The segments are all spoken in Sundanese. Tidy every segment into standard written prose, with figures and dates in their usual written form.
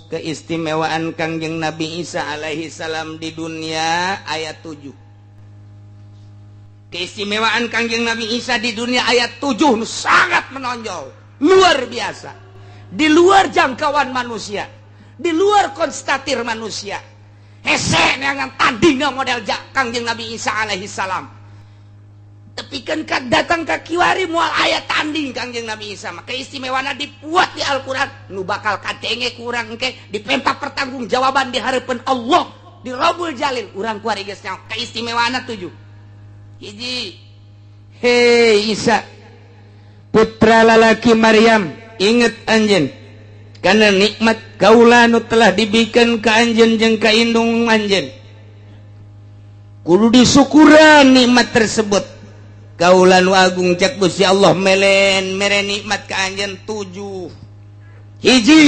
Keistimewaan Kangjeng Nabi Isa alaihi salam di dunia aya 7. Keistimewaan Kangjeng Nabi Isa di dunia aya 7, nu sangat menonjol, luar biasa, di luar jangkauan manusia, di luar konstatir manusia. Hese neangan tandingna model Kangjeng Nabi Isa alaihi salam. Tapi kan datang ka kiwari moal aya tanding Kangjeng Nabi Isa mah. Keistimewaan dibuat di Al-Qur'an, nu bakal kadenge kurang engke dipenta pertanggungjawaban di hadapan Allah di Robul Jalil. Urang kuari geus nyaho keistimewaan 7. Hiji, hei Isa, putra lalaki Maryam, inget anjeun karena nikmat kaula nu telah diberikan ka anjeun jeung ka indung anjeun. Kudu disyukuran nikmat tersebut. Kaula nu agung, cek Gusti Allah, melen mere nikmat ka anjeun 7. Hiji,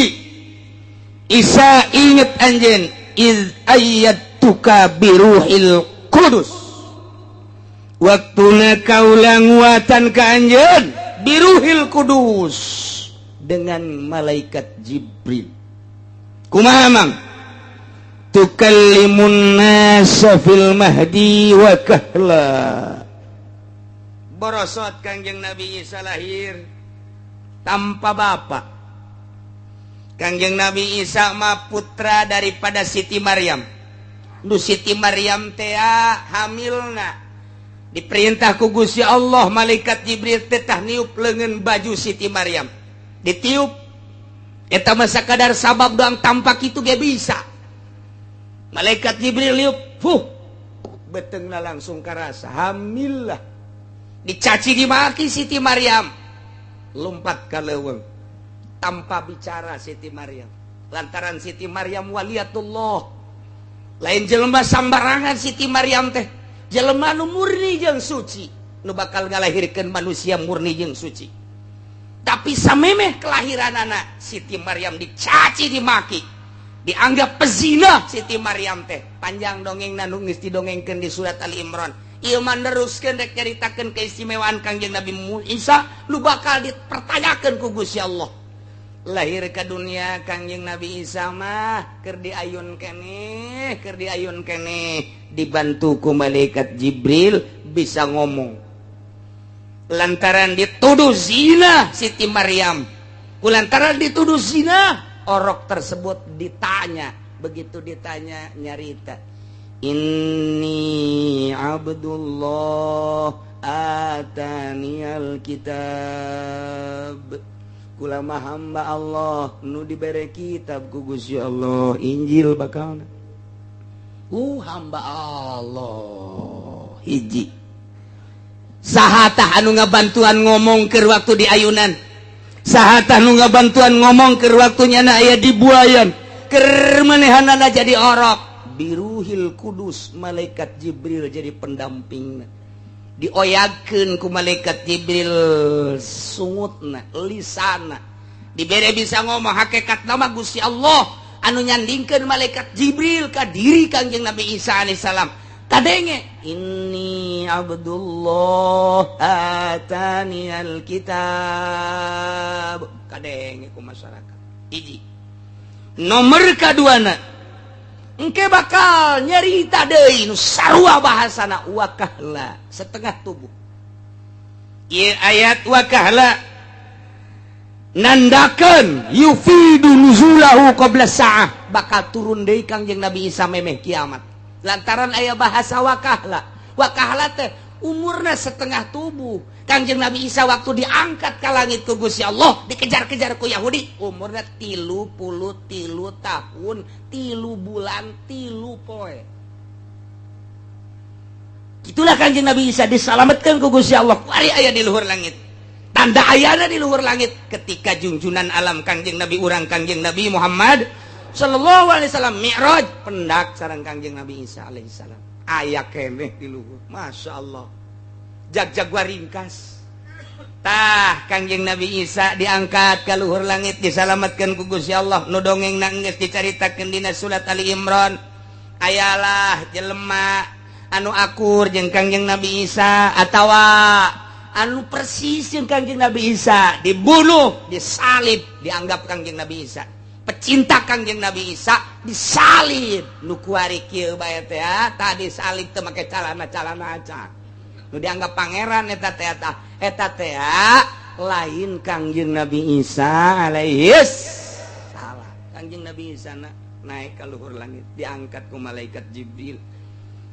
Isa, inget anjeun, iz ayyadtuka biruhil kudus, waktuna kaula nguatan ka anjeun biruhil kudus, dengan malaikat Jibril. Kumaha, Mang? Tukallimun nasa fil mahdi wa kahla. Borosot Kangjeng Nabi Isa lahir tanpa bapak. Kangjeng Nabi Isa mah putra daripada Siti Maryam. Nu Siti Maryam teh hamilna diperintah ku Gusti Allah, malaikat Jibril teh tah niup leungeun baju Siti Maryam. Ditiup eta mah sakadar sabab doang, tampak itu ge bisa. Malaikat Jibril niup, fuh, betengna langsung karasa hamil lah. Dicaci dimaki Siti Maryam, lompat ke leuweung tanpa bicara Siti Maryam, lantaran Siti Maryam waliyatullah, lain jelema sambarangan. Siti Maryam teh jelema nu murni jeung suci, nu bakal ngalahirkeun manusia murni jeung suci. Tapi samemeh kelahiran anak, Siti Maryam dicaci dimaki, dianggap pezina Siti Maryam teh. Panjang dongeng nu geus didongengkeun di surat Ali Imran. Ieu mah neruskeun rek nyaritakeun keistimewaan Kangjeng Nabi Isa lu bakal dipertanyakeun ku Gusti Allah. Lahir ke dunia Kangjeng Nabi Isa mah keur diayun keneh, keur diayun keneh, dibantu ku malaikat Jibril, bisa ngomong. Lantaran dituduh zina Siti Maryam, kulantaran dituduh zina, orok tersebut ditanya. Begitu ditanya, nyarita, "Inni Abdullah atanial kitab." Kula mah hamba Allah nu dibere kitab ku Gusti Allah, Injil bakal. Hamba Allah. Hiji, saha tah anu ngabantuan ngomong ke waktu di ayunan? Saha tah nu ngabantuan ngomong ke waktunya na aya di buayan, keur manehanana jadi orok? Biruhil kudus, malaikat Jibril jadi pendamping. Dioyagkeun ku malaikat Jibril sungutna, lisana dibere bisa ngomong. Hakikat nama Gusti Allah anu nyandingkeun malaikat Jibril ka diri Kangjeng Nabi Isa alaihissalam. Kadenge, "Inni Abdullah atani alkitab." Kadenge ku masyarakat. Hiji. Nomor kaduana, engke bakal nyerita deui nu sarua bahasana, wakahla, setengah tubuh. Ieu ayat wakahla nandakeun yufidu nuzulahu qabla sa'ah, bakal turun deui Kangjeng Nabi Isa memeh kiamat, lantaran aya bahasa wakahla. Wakahla teh umurna setengah tubuh. Kangjeng Nabi Isa waktu diangkat ke langit ku Gusti Allah, dikejar-kejar ku Yahudi, umurna 33 tahun 3 bulan 3 poe. Itulah Kangjeng Nabi Isa diselamatkan ku Gusti Allah. Kuari aya di luhur langit. Tanda ayana di luhur langit ketika junjunan alam, Kangjeng Nabi urang, Kangjeng Nabi Muhammad Sallallahu Alaihi Wasallam Mi'raj, pendak sareng Kangjeng Nabi Isa alaihi salam, aya keneh di luhur. Masya Allah, jag-jag ringkas tah Kangjeng Nabi Isa diangkat ke luhur langit, disalamatkan ku Gusti Allah. Nu dongeng nangis dicaritakeun dina surat Ali Imran. Ayalah jelema anu akur jeung Kangjeng Nabi Isa atawa anu persis jeung Kangjeng Nabi Isa dibunuh, disalib, dianggap Kangjeng Nabi Isa. Pecinta Kangjeng Nabi Isa disalib. Nu kuari kieu bae teh tadi salib teu make calana-calana acan. Nu dianggap pangeran eta teh, eta teh lain Kangjeng Nabi Isa alaihis salam. Kangjeng Nabi Isa na, naik ke luhur langit, diangkat ku malaikat Jibril.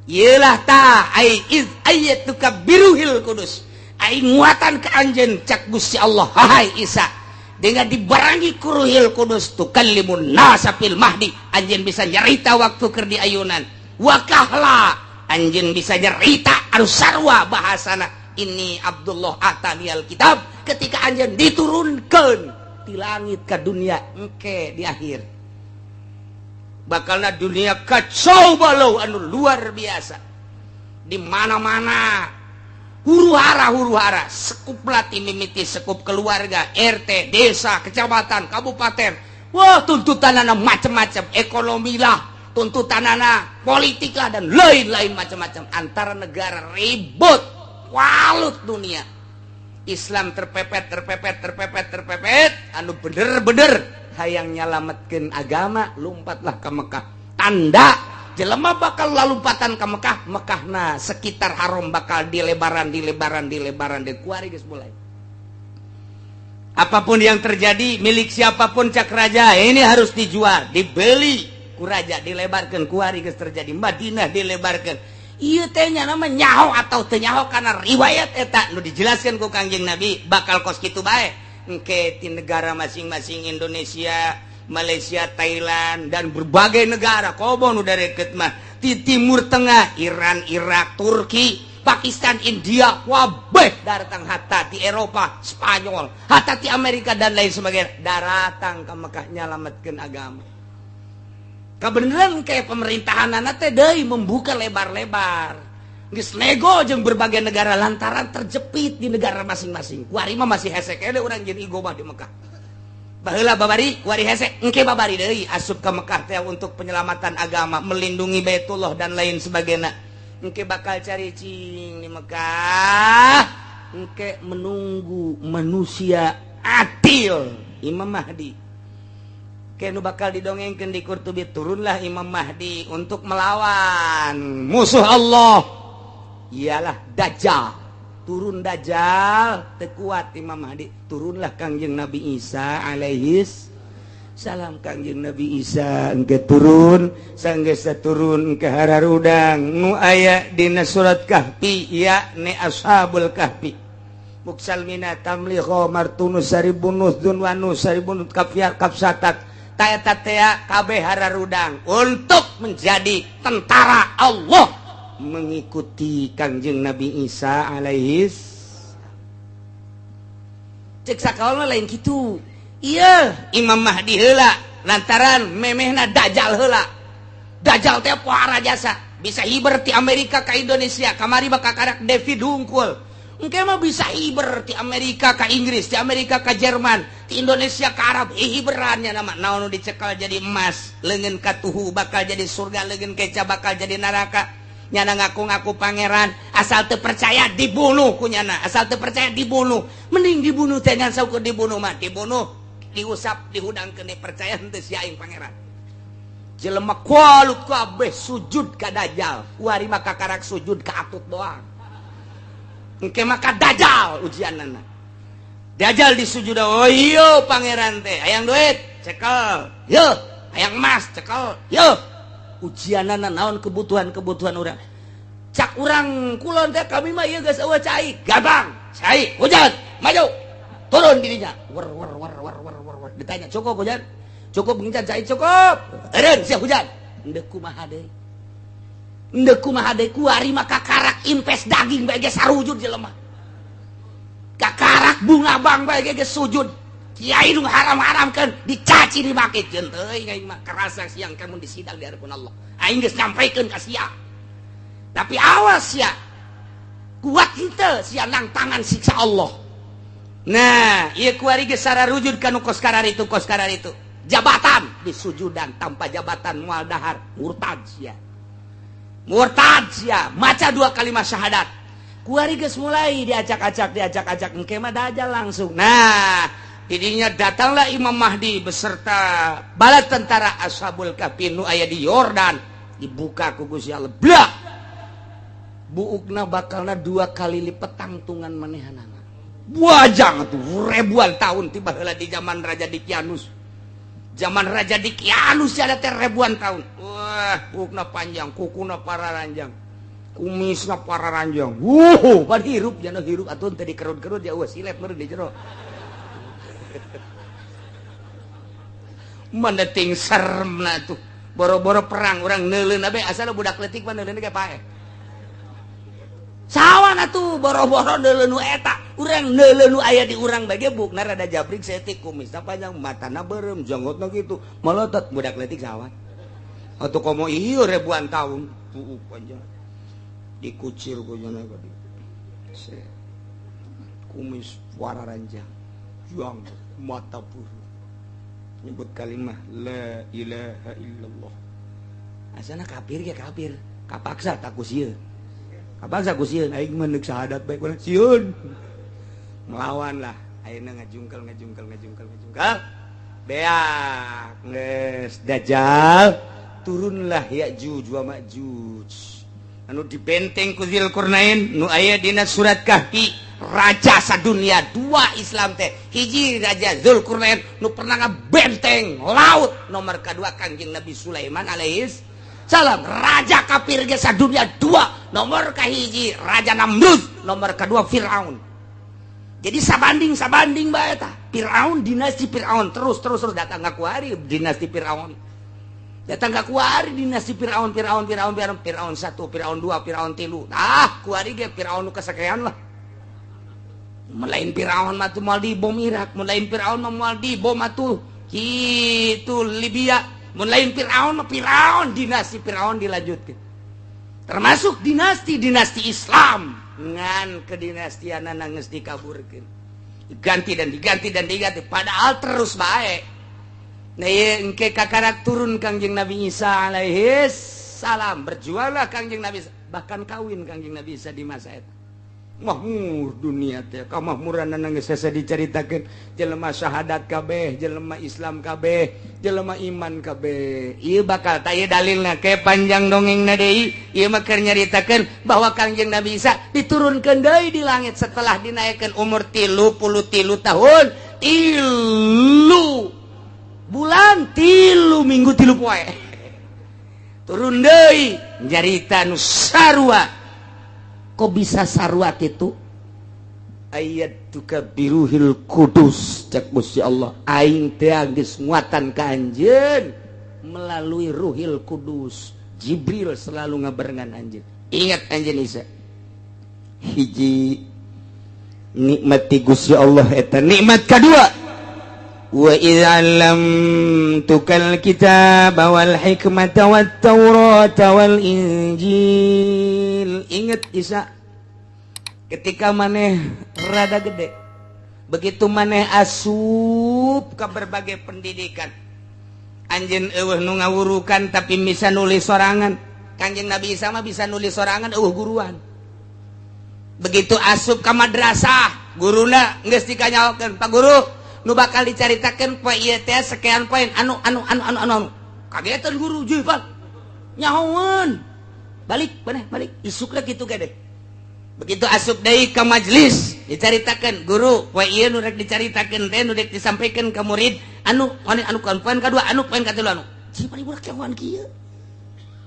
Iyalah ta ai iz ayyatuka biruhil kudus, ai nguatan ke anjeun cak Gusti Allah, "Hai Isa, dengan dibarengi ku Ruhil Kudus, tukallimun nasa fil mahdi, anjeun bisa nyarita waktu keur di ayunan, wa kahla, anjeun bisa nyarita anu sarwa bahasana, inni Abdullah ataniyal kitab," ketika anjeun diturunkan di langit ke dunia. Engke di akhir bakalna dunia kacau balau anu luar biasa, di mana-mana huru hara, huru hara, sekup lati mimiti sekup keluarga, RT, desa, kecamatan, kabupaten. Wah, tuntutan anak macam-macam, ekonomi lah, tuntutan anak politik lah, dan lain-lain macam-macam, antara negara ribut, walut dunia Islam terpepet, terpepet, terpepet, terpepet. Anu bener-bener hayang nyalametkeun agama lompatlah ke Mekah. Tanda jelema bakal lalumpatan ke Mekah, Mekahna sekitar haram bakal dilebaran, dilebaran, dilebaran, di kuari geus mulai. Apapun yang terjadi, milik siapapun, cak raja ini harus dijual, dibeli ku raja, dilebarkan. Kuari geus terjadi Madinah dilebarkan. Ieu teh nya nama nyaho atau teu nyaho, karena riwayat eta nu dijelaskan ku Kangjeng Nabi bakal kos kitu bae. Engke di negara masing-masing, Indonesia, Malaysia, Thailand, dan berbagai negara komo nu deket mah di Timur Tengah, Iran, Irak, Turki, Pakistan, India, wabeh datang, hatta di Eropa, Spanyol, hatta di Amerika dan lain sebagainya, daratang ke Mekah nyalametkeun agama. Kebenaran kayak pemerintahan teh deui membuka lebar-lebar. Geus nego jeung berbagai negara lantaran terjepit di negara masing-masing. Kuari mah masih hese keneh urang jeung igo mah di Mekah. Baheula babari kuari hese, engke babari deui asup ke Mekah teh untuk penyelamatan agama, melindungi Baitullah dan lain sebagainya. Engke bakal cari cing di Mekah. Engke menunggu manusia adil, Imam Mahdi. Kenu bakal didongengkan di Qurtubi, turunlah Imam Mahdi untuk melawan musuh Allah, ialah Dajjal. Turun Dajjal, tekuat Imam Mahdi, turunlah Kangjeng Nabi Isa alaihis salam. Kangjeng Nabi Isa engke turun, sanggeus turun ke hararudang nu aya dina surat Kahfi, yakni Ashabul Kahfi, Muksalmina, Tamliho, Martunus, Saribunus, Dunwanus, Saribunus, Kafiyar, Kapsatak, taeta kabeh hararudang untuk menjadi tentara Allah mengikuti Kangjeng Nabi Isa alaihis. Cek sakaol lain gitu. Iya, Imam Mahdi heula lantaran memehna Dajjal heula. Dajjal teh pohara jasa, bisa hiber ti Amerika ke Indonesia. Kamari bakal karak David hungkul. Engke mah bisa hiber ti Amerika ke Inggris, di Amerika ke Jerman, di Indonesia ke Arab. Hiberannya nama naon dicekal jadi emas, leungeun katuhu bakal jadi surga, leungeun keca bakal jadi neraka. Nyana ngaku-ngaku pangeran, asal teu percaya dibunuh ku nyana, asal teu percaya dibunuh. Mending dibunuh teh ngan saukur dibunuh mah, dibunuh, diusap, dihudangkeun, percaya henteu si aing pangeran. Jelema kualut kabeh sujud ka Dajjal. Kuari mah kakarak sujud ka atut doang. Engke maka Dajjal ujianana. Dajjal disujud, "Oh iya pangeran teh, hayang duit, cekel. Yo, hayang emas, cekel. Yo." Ujianana naon kebutuhan-kebutuhan urang. Cak urang kulon teh, kami mah ieu geus eueuh cai, gampang. Cai, hujan, maju. Turun dirinya. Wer wer wer wer wer wer. Wer. Ditanya, "Cukup hujan? Cukup hujan cai, cukup." Eureun sia hujan. Endek kumaha deui? Endek kumaha deui? Kuari mah kakarak invest daging bae ge sarujud jelema. Kakarak bunga bang bae ge sujud. Kiai nu haram-haramkeun dicaci dimaki, jeung teuing aing mah kerasa siang kamu disidang di hadapan Allah. Aing geus nyampaikeun ka sia. Tapi awas ya. Kuat henteu sia nang tangan siksa Allah. Nah, ieu kuari geus sararujud ka nu kos kararitu, kos kararitu. Jabatan disujudan, tanpa jabatan moal dahar, murtad sia. Murtad sia, maca dua kalimat syahadat. Kuari geus mulai diacak-acak, diacak-acak, engke mah Dajjal langsung. Nah, Didinya datanglah Imam Mahdi beserta bala tentara Ashabul Kahfi nu aya di Yordan, dibuka ku Gusti Allah, blak, buukna bakalna dua kali lipat tangtungan manehanana. Buajang tuh ribuan tahun, tiba heula di zaman Raja Dikianus. Zaman Raja Dikianus ada teh ribuan tahun. Wah, buukna panjang, kukuna pararanjang, kumisna pararanjang. Wuh, pan hirup jana hirup atuh teh dikerut-kerut ya, wah, silet meureun di jero. Mana ting seremna tuh. Boro-boro perang, urang neuleun abe asal budak leutik mah neuleun ge paeh. Sawan atuh boro-boro neuleun nu eta, urang neuleun nu aya di urang bae ge bukna rada jabrik saeutik, kumisna panjang, matana beureum, janggotna kitu, molotot, budak leutik sawan. Atuh komo ieu ribuan tahun, buuk panjang. Dikucir ku jana tadi. Kumis wararanjang, janggot, mata puru. Nyebut kalimah la ilaha illallah. Asana kafir ge kafir, kapaksa tak ku sieun. Kapaksa ku sieun, aing mah neuk syahadat bae ku sieun. Melawan lah, ayeuna ngajungkel ngajungkel ngajungkel ngajungkel. Beak geus Dajjal, turunlah Ya'juj wa Ma'juj. Anu dibenteng ku Dzulqarnain nu aya dina surat Kahfi. Raja sadunia dua Islam teh, hiji Raja Zulkarnain nu pernah ngabenteng laut, nomor kedua Kangjeng Nabi Sulaiman alaihis salam. Raja kafir ge sadunia dua, nomor kahiji Raja Namrud, nomor kedua Firaun. Jadi sabanding sabanding bae tah Firaun, dinasti Firaun terus terus terus datang ka kuari dinasti Firaun, datang ka kuari dinasti Firaun, Firaun, Firaun, Firaun, Firaun 1, Firaun 2, Firaun 3. Ah, kuari ge Firaun nu kasakean lah. Melain Firaun mah tuh moal dibom Irak, melain Firaun mah moal dibom atuh kitu Libya, melain Firaun mah Firaun, dinasti Firaun dilanjutkeun. Termasuk dinasti-dinasti Islam ngan kedinastianana geus dikaburkeun. Diganti dan diganti dan diganti, padahal terus bae. Nah, ieu engke kakarak turun Kangjeng Nabi Isa alaihi salam, berjuanglah Kangjeng Nabi Isa, bahkan kawin Kangjeng Nabi Isa di masa eta. Mahmur dunia teh, kamahmuran geus hese dicaritakeun. Jelema syahadat kabeh, jelema Islam kabeh, jelema iman kabeh. Ieu bakal tah ieu dalilna ke panjang dongengna deui. Ieu mah keur nyaritakeun bahwa Kangjeng Nabi Isa diturunkeun deui di langit setelah dinaikkeun umur 33 tahun, 3 bulan, 3 minggu, 3 poe. Turun deui nyarita nu sarua. Kok bisa sarua kitu? Ayat tuka biruhil kudus, cek Gusti Allah, aing teh geus nguatan ka anjeun melalui Ruhil Kudus. Jibril selalu ngabarengan anjeun. Ingat anjeun Isa, hiji nikmat ti Gusti Allah eta. Nikmat kadua, wa idz 'allamtukal kitaba wal hikmata wat taurata wal injil. Ingat Isa, ketika maneh rada gede, begitu maneh asup ke berbagai pendidikan, anjeun eueuh nu ngawurukan tapi bisa nulis sorangan. Kanjeng Nabi Isa mah bisa nulis sorangan, eueuh guruan. Begitu asup ke madrasah, guruna geus dikanyaokeun, "Pak Guru, nu bakal dicaritakeun poe ieu teh sekian poin anu anu anu anu anu anu." Kagetan guru, "Juh, Pak, nyahoeun." Balik maneh, balik isukna kitu gede. Begitu asup deui ke majelis, dicaritakeun, "Guru, poe ieu nu rek dicaritakeun teh, nu rek disampaikan ke murid anu anu anu poin kadua, anu poin katilu anu." Ci paling budak cawan kieu.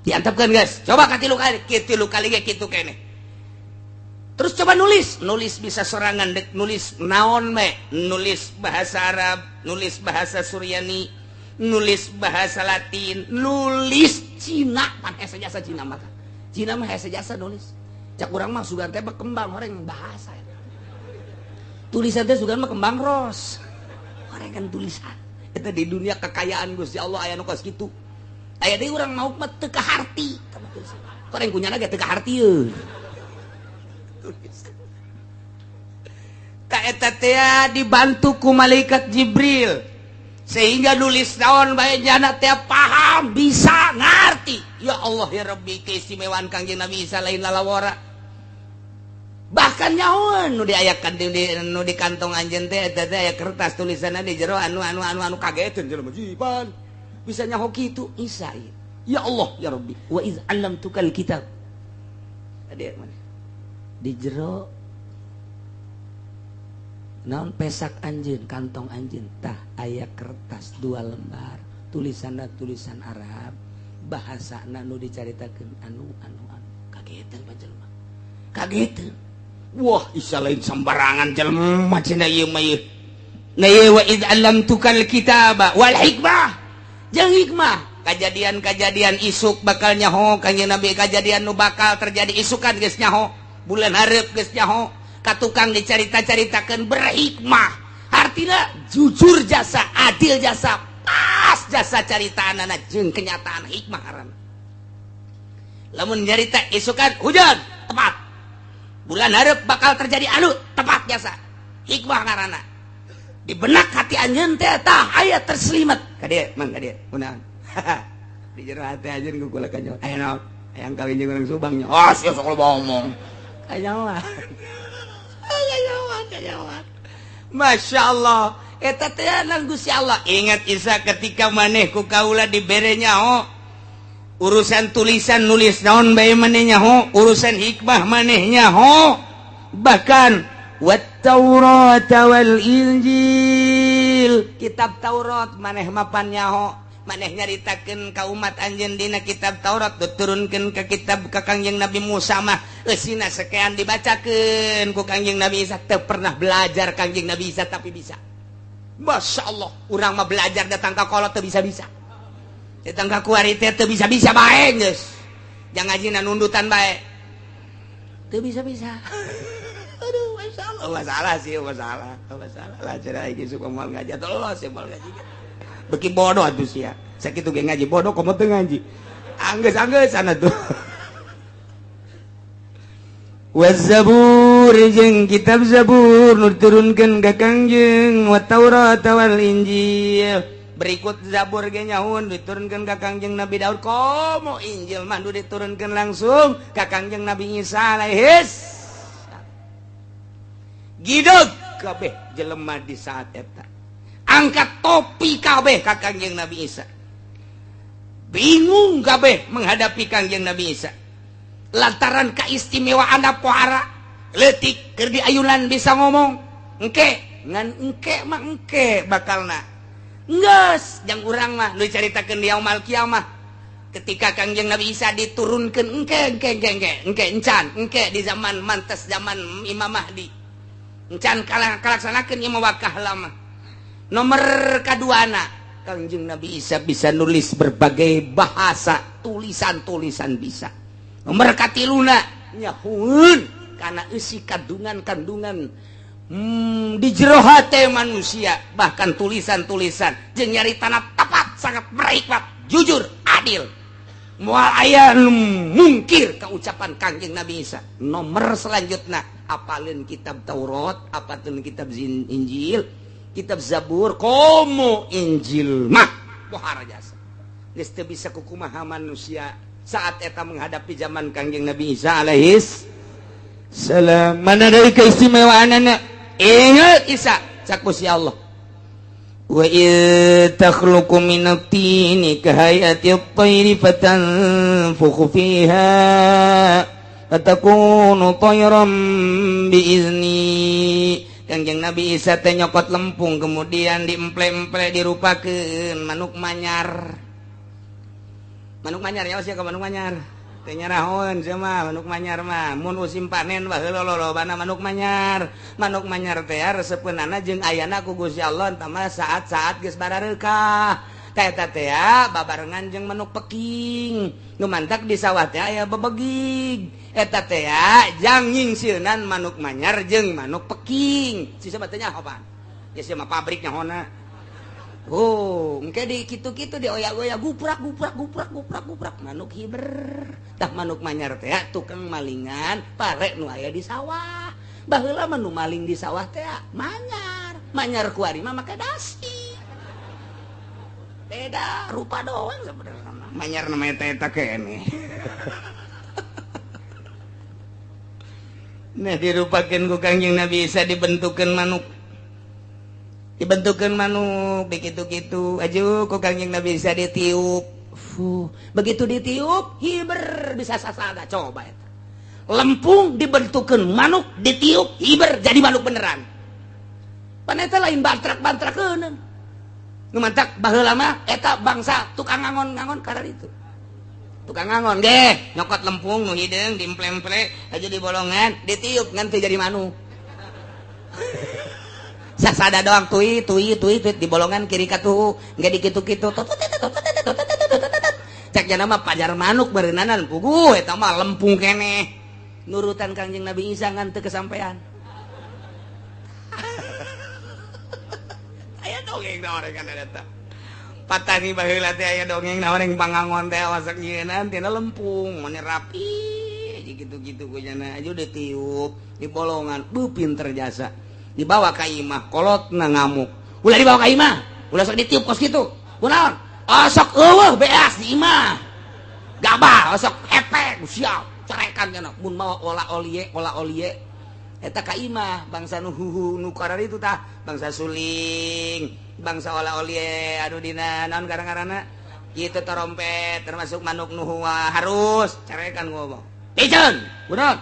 Diantepkeun, guys. Coba katilu kali, katilu kali ge kitu keneh. Terus coba nulis, nulis bisa sorangan, dek nulis naon me, nulis bahasa Arab, nulis bahasa Suryani, nulis bahasa Latin, nulis Cina, pan hese jasa Cina mah. Cina mah hese jasa nulis. Cak urang mah sugan teh kembang horeng bahasa. Tulisan teh sugan mah kembang ros. Horeng kan tulisan. Eta di dunia kekayaan Gusti Allah aya nu kos kitu. Aya deui urang mauk mah teu kaharti. Horeng kunyana ge teu kaharti euy. Tulisan. Ta eta teh dibantu ku malaikat Jibril sehingga nulis naon bae jana teh paham, bisa ngerti. Ya Allah ya Rabbi, keistimewaan Kangjeng Nabi Isa lain lalawara. Bahkan Bahkan nyahoan nu diayakan nu di kantong anjeun teh eta teh aya kertas tulisanna di jero anu anu anu anu kageteun jelema jipan. Bisa nyaho kitu Isa ieu. Ya Allah ya Rabbi wa iz 'allamtukal kitab. Tadi mana? Di jero naon pesak anjeun, kantong anjeun tah aya kertas 2 lembar, tulisanna tulisan Arab, bahasana nu dicaritakeun anu anu anu. Kageteun panjelma. Kageteun. Wah, Isa lain sembarangan jelema cenah ieu mah ieu. Na ieu wa iz 'allamtukal kitaba wal hikmah. Jeung hikmah. Kajadian-kajadian isuk bakal nyaho Kanjeng Nabi, kajadian nu bakal terjadi isukan geus nyaho, bulan hareup geus nyaho. Ka tukang dicarita-caritakeun berhikmah, artinya jujur jasa, adil jasa, pas jasa caritaanana jeung kenyataan hikmah ngaranna. Lamun nyarita isukan hujan tepat, bulan hareup bakal terjadi anu tepat jasa, hikmah ngaranna. Di benak hati anjeun teh tah aya terselimet ka dieu mang ka dieu kunaon. Di jero hati anjeun ku kula kanyo aya naon hayang kawin jeung urang Subang nya. Oh sia sok loba omong kanyawan. Kanyawan kanyawan. Masya Allah eta teh nang Gusti Allah. Ingat Isa ketika maneh ku kaula dibere nyaho urusan tulisan nulis naon bae maneh nyaho, urusan hikmah maneh nyaho, bahkan wat Taurat wal Injil, kitab Taurat maneh mapan nyaho, maneh nyaritakeun ka umat anjeun dina kitab Taurat diturunkeun ka kitab ka Kangjeng Nabi Musa mah eusina sekian dibacakeun ku Kangjeng Nabi Isa. Teu pernah belajar Kangjeng Nabi Isa tapi bisa. Masya Allah, urang mah belajar datang ka kolot teu bisa-bisa, datang ka kuari teh teu bisa-bisa bae geus. Jangan ngajina nundutan bae teu bisa-bisa. Aduh, masya Allah, masalah sih, masalah, masalah lah cenah iki suka moal ngaji atuh los moal ngaji. Beki bodoh atuh sia. Sakitu ge ngaji bodoh komo teu ngaji. Anggeus-anggeus sana tuh. Waz-Zabur jeung kitab Zabur nu diturunkeun ka Kangjeng, wa Taurat wal Injil. Berikut Zabur ge nyaun diturunkeun ka Kangjeng Nabi Daud, komo Injil mah nu diturunkeun langsung ka Kangjeng Nabi Isa alaihis. Gideg kabeh jelema di saat eta. Angkat topi kabeh ka Kangjeng Nabi Isa. Bingung kabeh menghadapi Kangjeng Nabi Isa. Lantaran keistimewaan pohara leutik keur diayunan bisa ngomong. Engke ngan engke mah engke bakalna. Geus jang urang mah nu dicaritakeun di yaumul kiamah. Ketika Kangjeng Nabi Isa diturunkeun engke engke engke engke engke encan engke di zaman mantes zaman Imam Mahdi. Encan kalaksanakeun ieu mah wakah lama. Nomor kaduana Kangjeng Nabi Isa bisa nulis berbagai bahasa, tulisan-tulisan bisa. Nomor katiluna nyahueun kana eusi kandungan-kandungan di jero hate manusia, bahkan tulisan-tulisan jeung nyaritana tepat, sangat berhikmat, jujur, adil. Moal aya nu mungkir ka ucapan Kangjeng Nabi Isa. Nomor selanjutna apaleun kitab Taurat, apaleun kitab Injil, kitab Zabur, komo Injil mah pohara jasa. Geus teu bisa kukumaha manusia saat eta menghadapi zaman Kangjeng Nabi Isa alaihis salam. Mana dari keistimewaanana? Ingat Isa cak Gusti Allah. Wa id takhluqu minat tini kahayati at-tayri fatanfukhu fiha fatakunu tayran biizni. Kangjeng Nabi Isa teh nyokot lempung kemudian diemple-emple dirupakeun manuk manyar. Manuk manyar ya sia ka manuk manyar. Teh nyarahon sia mah manuk manyar mah mun musim panen baheula lolobana manuk manyar. Manuk manyar teh resepeunana jeung ayana ku Gusti Allah entah mah saat-saat geus barareukah. Ka eta teh babarengan jeung manuk peking. Nu mantak di sawah teh aya bebegig. Eta teh jang nyingsieunan manuk manyar jeung manuk peking. Sisa mah teh nyaho pan. Ya sia mah pabrik nyahona. Oh, engke di kitu-kitu dioyak-oyak guprak guprak guprak guprak guprak manuk hiber. Tah manuk manyar teh tukang malingan pare nu aya di sawah. Baheula mah nu maling di sawah teh manyar. Manyar kuari mah make dasi. Beda rupa doang sebenarnya. Manyar namanya teh eta keneh. Nah, dirupakeun ku Kangjeng Nabi Isa dibentukeun manuk. Dibentukeun manuk begitu-gitu aju ku Kangjeng Nabi Isa ditiup. Fuh, begitu ditiup hiber bisa sasada. Coba eta. Lempung dibentukeun manuk, ditiup hiber jadi manuk beneran. Pan eta lain bantrak-bantrakeun. Nu mantak baheula mah eta bangsa tukang ngangon-ngangon karena itu. Tukang ngangon ge nyokot lempung nu hideung diemple-emple aja di bolongan ditiup ngan teu jadi manuk. Sasada doang tui tui tui tui di bolongan kiri katuhu nggak dikitu-kitu. Cek jana mah pajar manuk beureunanan puguh eta mah lempung keneh nurutan Kangjeng Nabi Isa ngan teu kesampean. Aya dongeng naon kan eta patani baheula teh aya dongeng naon yang pangangon teh masak nyieunaan tina lempung mun rapi gitu-gitu ku jana aja ditiup di bolongan bu pinter jasa dibawa ka imah kolotna ngamuk ulah dibawa ka imah ulah sok ditiup kos kitu kunaon osok eueuh beas di imah gabah osok hepek siap carekan cenah mun mawa ola olie eta ka imah bangsa nu huhu nu itu tah bangsa suling bangsa ola olie aduh dina naon karang-karana kitu trompet termasuk manuk nu harus carekan ngomong piceun kunaon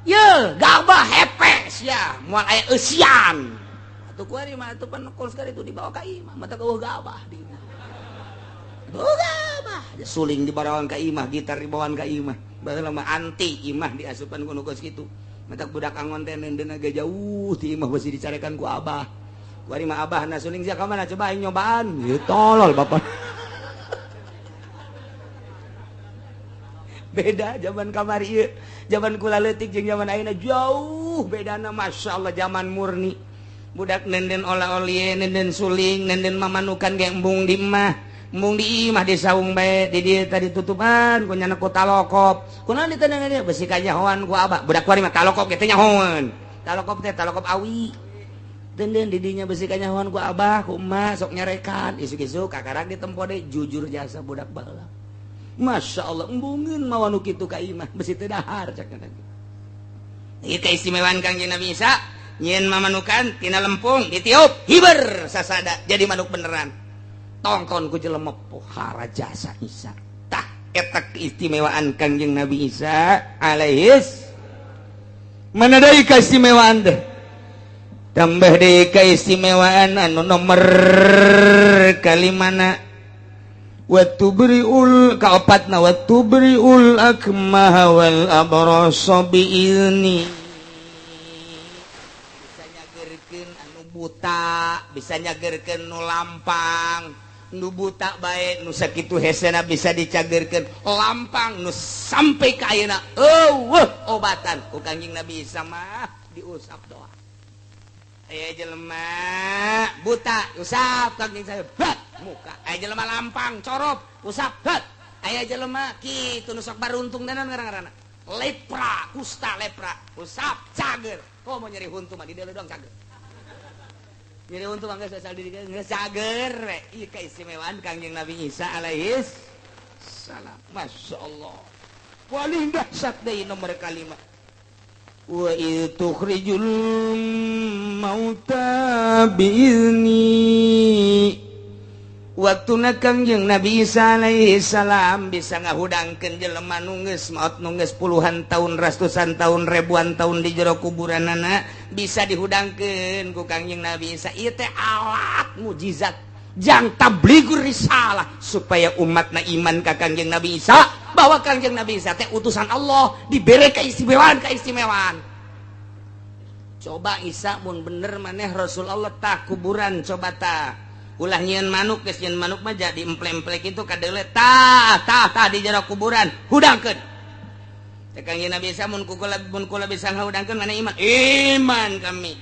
ye gabah hepe sia moal aya eusian atuh kuari mah atuh pan kos itu dibawa ka imah mata eueuh gabah di imah gabah suling dibawaan ka imah gitar dibawaan ka imah baheula mah anti imah diasupan ku nu kos kitu matak budak angon teh neundeun agak jauh ti imah besi dicarekan ku abah kuari mah abah na suling sia ka mana coba aing nyobaan ieu tolol bapak. Beda zaman kamari ieu zaman kula leutik jeung zaman ayeuna jauh bedana Masya Allah. Zaman murni budak nenden ola olie nenden suling nenden mamanukan ge embung di imah embung di imah di saung bae di dieu tadi tutupan ku nyana ku talokop kunaon ditendengan ieu besi kanyahoan ku abah budak kuari mah talokop ge teh nyahoan talokop teh talokop awi denden di dinya besi kanyahoan ku abah ku emak sok nyarekan isuk-isuk kakarak ditempo deui jujur jasa budak baheula. Masya Allah embungeun mawa nu kitu ka imah besi teu dahar cak teh. Ieu keistimewaan Kangjeng Nabi Isa nyieun mamanukan tina lempung ditiup hiber sasada jadi manuk beneran. Tongton ku jelema pohara jasa Isa. Tah eta keistimewaan Kangjeng Nabi Isa alaihis. Mana deui keistimewaan teh? Tambah deui keistimewaan anu nomor kalimana watubriul kaopatna watubriul akmaha wal abrasa biizni bisa nyagerkeun anu buta bisa nyagerkeun nu lampang nu buta bae nu sakitu hesena bisa dicagerkeun lampang nu sampai ka ayeuna eueuh obatan ku Kangjeng Nabi Isa mah diusap doa aya jelema buta usap Kangjeng saya bat muka aya jelema lampang corop usap bat aya jelema kitu nu sok baruntung danan ngaran-ngaranna lepra kusta lepra usap cager komo nyeri huntu mah di dieu doang cager nyeri huntu mah geus asal di dieu geus cager we ieu keistimewaan Kangjeng Nabi Isa alaihis salam. Masya Allah paling dahsyat deui nomor kalima wa tukhrijul mauta biizni waktuna Kangjeng Nabi Isa alaihi salam bisa ngahudangkeun jelema nu geus maot nu geus puluhan tahun ratusan tahun ribuan tahun di jero kuburanana bisa dihudangkeun ku Kangjeng Nabi Isa. Ieu teh alat mujizat jang tabligur risalah supaya umatna iman ka Kangjeng Nabi Isa bahwa Kangjeng Nabi Isa teh utusan Allah dibere keistimewaan keistimewaan. Coba Isa mun bener maneh Rasul Allah tah kuburan coba tah ulah nyieun manuk geus nyieun manuk mah jadi emple-emple kitu kadeule tah tah tah di jero kuburan hudangkeun teh Kangjeng Nabi Isa mun kula bisa ngahudangkeun maneh iman iman kami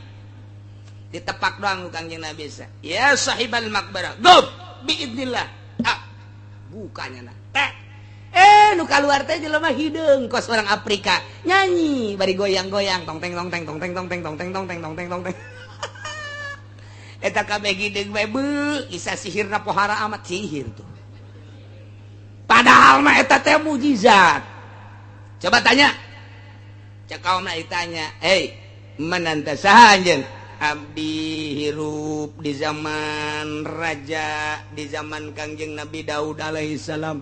ditepak doang ku Kangjeng Nabi Isa ya sahibal maqbarah gum biidznillah ah bukanya na teh nu kaluar teh jelema hideung kos orang Afrika nyanyi bari goyang-goyang tong teng tong teng tong teng tong teng tong teng tong teng tong teng tong teng eta kabeh hideung bae beuh Isa sihirna pohara amat sihir tuh padahal mah eta teh mujizat. Coba tanya Cek kaum ditanya, "Hei, man anta, saha anjeun?" "Abdi hirup di zaman raja, di zaman Kangjeng Nabi Daud alaihissalam."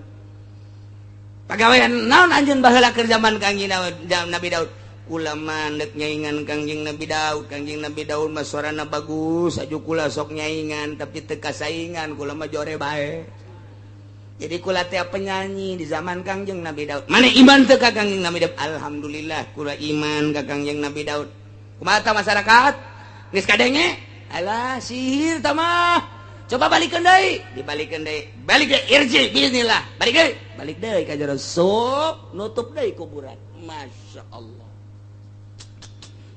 "Pagawean naon anjeun baheula keur zaman Kangjeng Nabi Daud?" "Kula mah dek nyaingan Kangjeng Nabi Daud. Kangjeng Nabi Daud mah suarana bagus aju, kula sok nyaingan tapi teu kasaingan, kula mah jore bae. Jadi kula teh penyanyi di zaman Kangjeng Nabi Daud." "Mana iman teu ka Kangjeng Nabi Daud?" "Alhamdulillah, kula iman ka Kangjeng Nabi Daud." Kumaha masyarakat? Geus kadenge, "Alah, sihir tah mah, coba balikeun deui." Dibalikeun deui, balik deui, irji bismillah, balik deui, balik deui ka jero, sup nutup deui kuburan. Masya Allah,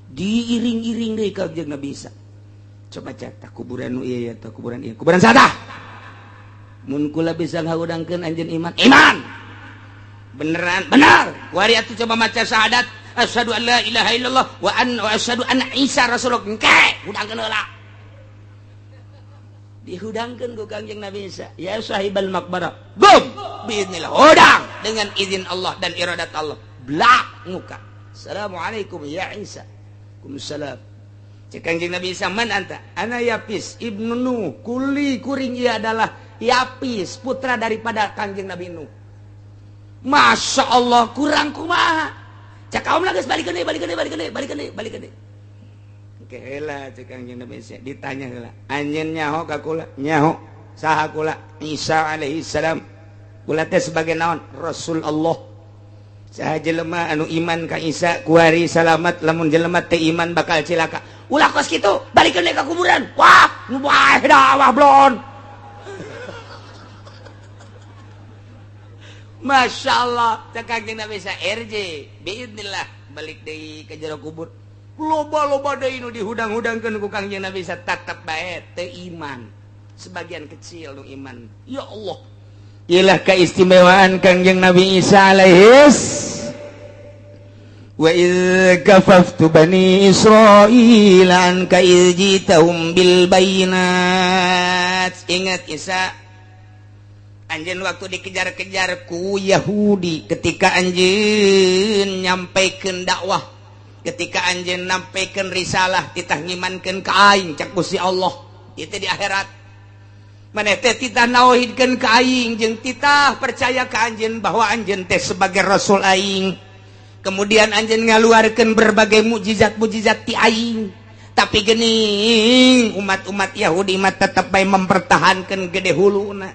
diiring-iring deui ka Kangjeng Nabi Isa. Coba cek tah kuburan nu ieu ya, tah kuburan ieu, kuburan saha? "Mun kula bisa ngahudangkeun, anjeun iman?" "Iman." "Beneran?" "Benar." "Kuari atuh coba maca syahadat, asyhadu an la ilaha illallah wa an wa asyhadu anna Isa rasulullah." Engke hudangkeun heula. Dihudangkeun ku Kangjeng Nabi Isa, "Ya sahibal maqbarah, gum biiznillah." Hudang dengan izin Allah dan iradat Allah, blak muka. "Assalamualaikum ya Isa." "Waalaikumsalam." Cek Kangjeng Nabi Isa, "Man anta?" "Ana Yapis ibnu Nuh." Kuli kuring ia adalah Yapis, putra daripada Kangjeng Nabi Nuh. Masya Allah, kurang kumaha? Cek kaum geus balikeun deui, balikeun deui, balikeun deui, balikeun deui, balikeun deui. Oke heula, cek Kangjeng Nabi Isa ditanya heula, "Anjeun nyaho ka kula?" "Nyaho." "Saha kula?" "Isa alaihi salam." "Kula teh sebagai naon?" "Rasul Allah. Saha jelema anu iman ka Isa kuari salamat, lamun jelema teu iman bakal cilaka." "Ulah kos kitu, balikeun deui ka kuburan." Wah, nu bae dakwah blon. Masya Allah, cek Kangjeng Nabi Isa, "Irji biidnillah." Balik deui ke jero kubur, loba-loba deui nu dihudang-hudangkeun ku Kangjeng Nabi Isa, tetep bae teu iman, sebagian kecil nu iman. Ya Allah, ilah keistimewaan Kangjeng Nabi Isa alaihis. Wa idz kafaftu bani Israil anka idz jitahum bil bayinat. Ingat Isa, anjeun waktu dikejar-kejar ku Yahudi ketika anjeun nyampaikan dakwah, ketika anjeun nyampaikan risalah, titah ngimankeun ka aing. Cek Gusti Allah itu di akhirat, maneh teh titah nauhidkeun ka aing jeung titah percaya ka anjeun bahwa anjeun teh sebagai rasul aing. Kemudian anjeun ngaluarkeun berbagai mukjizat-mukjizat ti aing, tapi gening umat-umat Yahudi mah tetep bae mempertahankan gede huluna,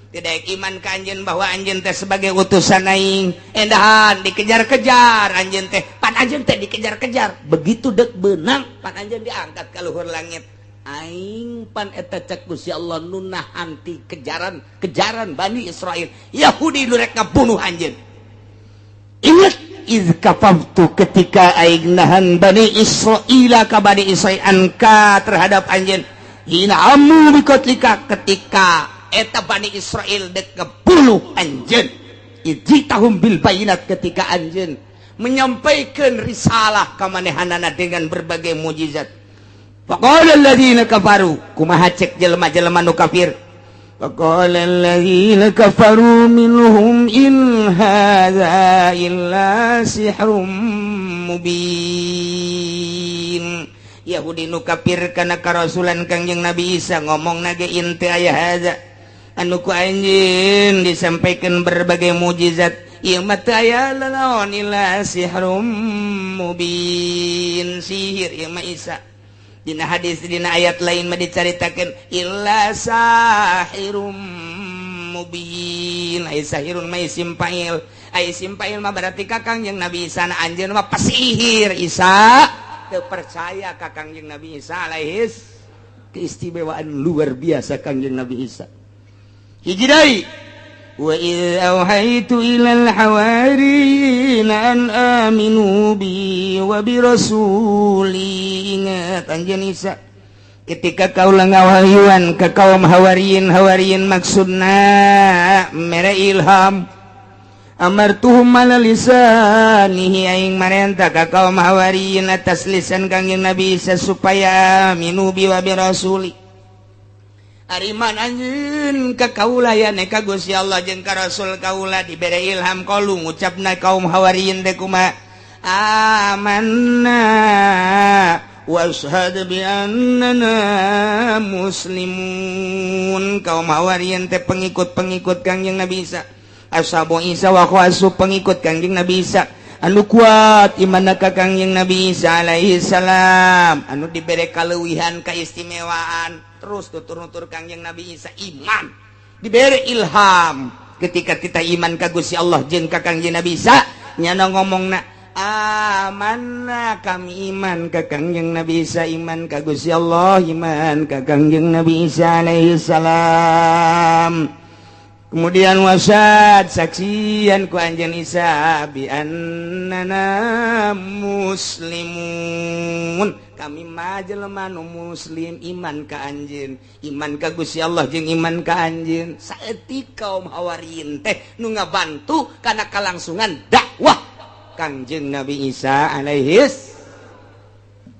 tidak iman ka anjeun bahwa anjeun teh sebagai utusan aing. Endahan dikejar-kejar anjeun teh, pan anjeun teh dikejar-kejar, begitu dek benang pan anjeun diangkat ke luhur langit. Aing pan eta, cek Gusti Allah, nu nahan ti kejaran kejaran Bani Israel, Yahudi nu rek ngabunuh anjeun. Ingat iz kafaftu, ketika aing nahan Bani Israila ka Bani Israil, anka terhadap anjeun, hina hammu biqatlika, ketika eta Bani Israel dek ngebunuh anjeun, ijitahum bil bayinat, ketika anjeun menyampaikan risalah ka manehanana dengan berbagai mukjizat. Faqala alladziina kafaru, kumaha cek jelema-jelema nu kafir? Faqala alladziina kafaru minhum in hadza illa sihrum mubin. Yahudi nu kafir kana karasulan Kangjeng Nabi Isa ngomong nage, in teu aya hadza anu ku anjeun disampaikan berbagai mukjizat ieu mah teu aya lalaon illa sihrum mubin, sihir ieu mah Isa. Dina hadis, dina ayat lain mah dicaritakeun illa sahirum mubin. Ai sahirun mah isim fa'il, ai isim fa'il mah berarti ka Kangjeng Nabi Isa na anjeun mah pasihir. Isa teu percaya ka Kangjeng Nabi Isa alaihis. Keistimewaan luar biasa Kangjeng Nabi Isa. Hiji deui, wa idz auhaitu ilal hawariyin an aminu bi wa bi rasuli. Ingat anjeun Isa ketika kaula ngawahyuan ke kaum hawariyin. Hawariyin maksudna mere ilham, amartuhum ala lisanihi, aing marenta ka kaum hawariyin atas lisan Kangjeng Nabi Isa supaya aminu bi wa bi rasuli. Ariman anjeun ka kaula ya ka Gusti Allah jeung ka Rasul kaula, dibere ilham. Qalu, ngucapna kaum hawariyin teh kumaha? Amanna washhad bi annana muslimun. Kaum Hawariyin teh pengikut-pengikut Kangjeng Nabi Isa, ashabu Isa wa khawasu, pengikut Kangjeng Nabi Isa anu kuat iman ka Kangjeng Nabi Isa alaihi salam, anu dibere kaleuwihan, keistimewaan, terus tutur-nutur Kangjeng Nabi Isa iman dibere ilham. Ketika kita iman ka Gusti Allah jeung ka Kangjeng Nabi Isa, nyana ngomongna amanna, kami iman ka Kangjeng Nabi Isa, iman ka Gusti Allah, iman ka Kangjeng Nabi Isa alaihi salam. Kemudian wasyhad, saksian ku anjeun Isa, bi annana muslimun, kami mah jelema nu muslim, iman ka anjeun, iman ka Gusti Allah jeung iman ka anjeun. Saeutik kaum Hawariyin teh nu ngabantu kana kalangsungan dakwah Kangjeng Nabi Isa alaihis.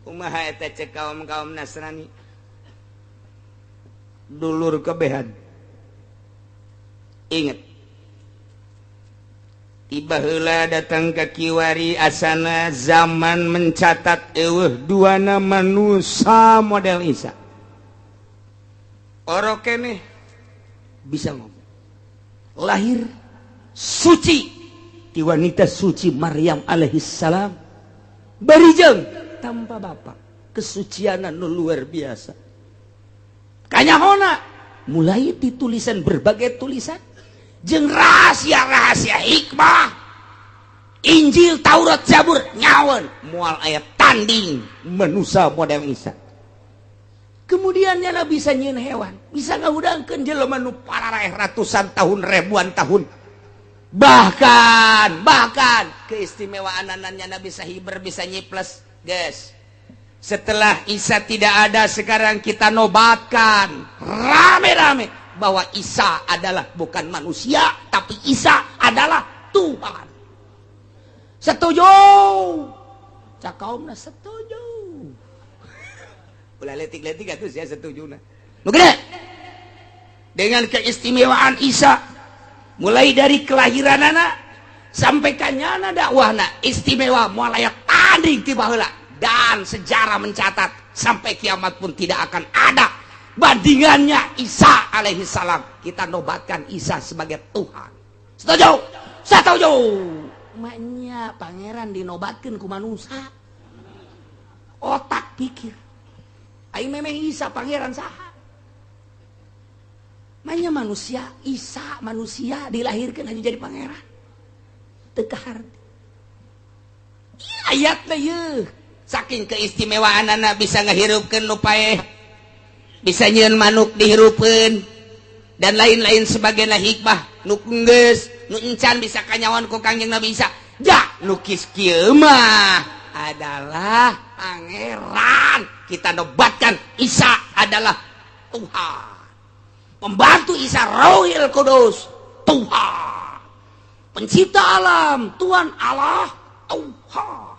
Kumaha eta cek kaum-kaum Nasrani, dulur kebehan? Ingat, tiba heula datang ke kiwari asana zaman mencatat eueuh duana manusia model Isa. Orok keneh bisa ngomong, lahir suci di wanita suci Maryam alaihi salam, barijeng tanpa bapak, kesucian nu luar biasa. Kanyahona mulai ditulisan, berbagai tulisan jeung rahasia-rahasia hikmah Injil, Taurat, Zabur, nyawan moal aya tanding manusia model Isa. Kemudian nyana bisa nyieun hewan, bisa ngahudangkeun jelema nu pararaeh ratusan tahun, ribuan tahun. Bahkan bahkan keistimewaan nyana bisa hiber, bisa nyiples, guys. Setelah Isa tidak ada, sekarang kita nobatkan rame-rame bahwa Isa adalah bukan manusia, tapi Isa adalah Tuhan. Setuju? Cak kaumna setuju. Ulah letik-letik atuh sia, setuju. Nah, nu gede dengan keistimewaan Isa, mulai dari kelahiran anak sampai kanyana dakwahna istimewa, moal aya tanding ti baheula, dan sejarah mencatat sampai kiamat pun tidak akan ada bandingannya Isa alaihi salam. Kita nobatkan Isa sebagai Tuhan. Setuju? Setuju. Maknya pangeran dinobatkan ku manusia, otak pikir. Aing memang Isa pangeran saha? Maknya manusia, Isa manusia dilahirkan hanya jadi pangeran, teu kaharti ayat ye. Saking keistimewaan anak bisa ngehirupkeun nu paeh, bisa nyieun manuk dihirupeun, dan lain-lain sebagainya hikmah nu geus nu encan bisa kanyawan ku Kangjeng Nabi Isa. Ja lukis kieu mah adalah pangeran. Kita nobatkan Isa adalah Tuhan. Pembantu Isa Rohil Kudus, Tuhan. Pencipta alam, Tuhan Allah, Tuhan.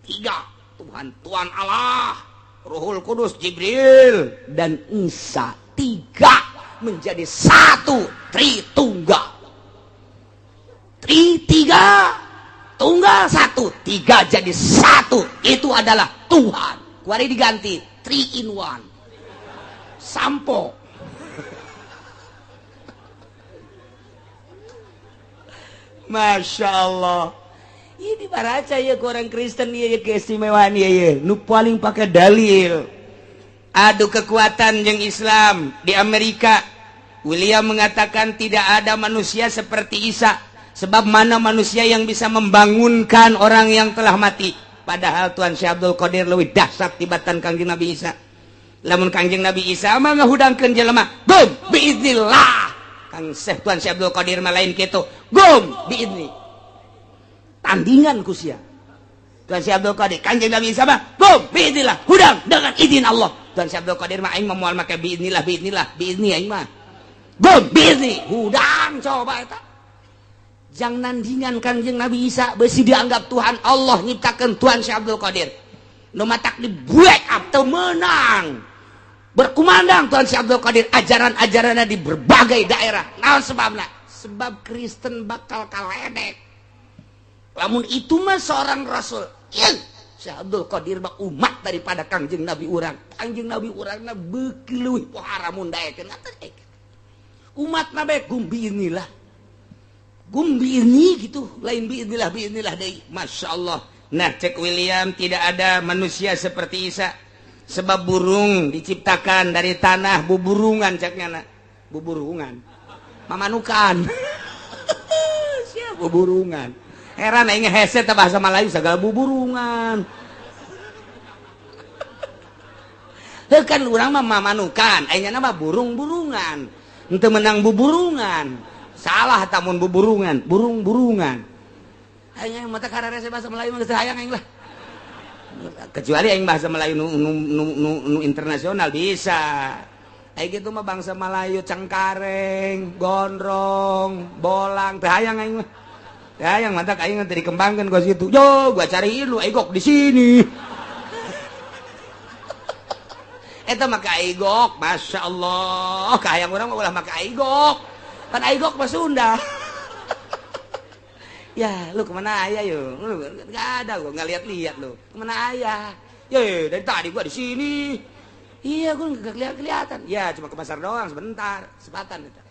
Tiga Tuhan, Tuhan Allah, Ruhul Kudus Jibril, dan Isa, tiga menjadi satu, Tritunggal. Tri tiga, tunggal satu, tiga jadi satu, itu adalah Tuhan. Kuari diganti three in one sampo. Masya Allah, ini baraca ya ke orang Kristen ya, keistimewaan ya, ya nu paling pakai dalil adu kekuatan yang Islam di Amerika. William mengatakan tidak ada manusia seperti Isa, sebab mana manusia yang bisa membangunkan orang yang telah mati? Padahal Tuhan Syekh Abdul Qadir lebih dahsyat tibatan Kangjeng Nabi Isa. Lamun Kangjeng Nabi Isa mah ngahudangkeun jelema, gum biiznillah. Kang Syekh Tuhan Syekh Abdul Qadir mah lain kitu, gum biizni, tandingan ku sia Tuhan Syekh Abdul Qadir. Kangjeng Nabi Isa mah gum biiznillah, hudang dengan izin Allah. Tuhan Syekh Abdul Qadir mah aing mah moal make biiznillah, biiznillah, biizni. Aing mah gum biizni, hudang. Coba eta jang nandingan Kangjeng Nabi Isa, besi dianggap Tuhan Allah nyiptakan Tuhan Syekh Abdul Qadir nu matak di break up teu menang berkumandang Tuhan Syekh Abdul Qadir ajaran-ajarannya di berbagai daerah. Naon sebabna? Sebab Kristen bakal kaledek. Lamun itu mah seorang rasul. Ieu Syekh Abdul Qadir mah umat daripada Kangjeng Nabi urang. Kangjeng Nabi urangna beuki leuwih pohara mun daekeun atuh. Umat nabe gum biinilah. Gum biini gitu, lain biinilah biinilah deui. Masya Allah. Nah, cek William tidak ada manusia seperti Isa. Sebab burung diciptakan dari tanah buburungan ceknya na. Buburungan. Mamanukan. Siap buburungan. Heran aing hese teh bahasa Melayu segala buburungan. Heuh kan urang mah mamanukan, aing mah burung-burungan. Henteu menang buburungan. Salah tamun buburungan, burung-burungan. Aing mata kararese bahasa Melayu mah geus hayang aing lah. Kecuali aing bahasa Melayu nu, nu, nu, nu, nu internasional bisa. Aing gitu mah bangsa Melayu cengkareng, gondrong, bolang, teu hayang aing mah. Teu hayang mata aing teh dikembangkeun ka situ. Yo, gua cariin lu aigok di sini. Eta mah ka aigok, Masya Allah. Kahayang urang mah ulah maka aigok. Pan aigok mah Sunda. Ya, lu kemana ayah yo? Lu enggak ada gua enggak lihat-lihat lu. Kemana ayah? Ye, dari tadi gua di sini. Iya, gua enggak kelihatan-kelihatan. Ya, cuma ke pasar doang sebentar, sepatan eta.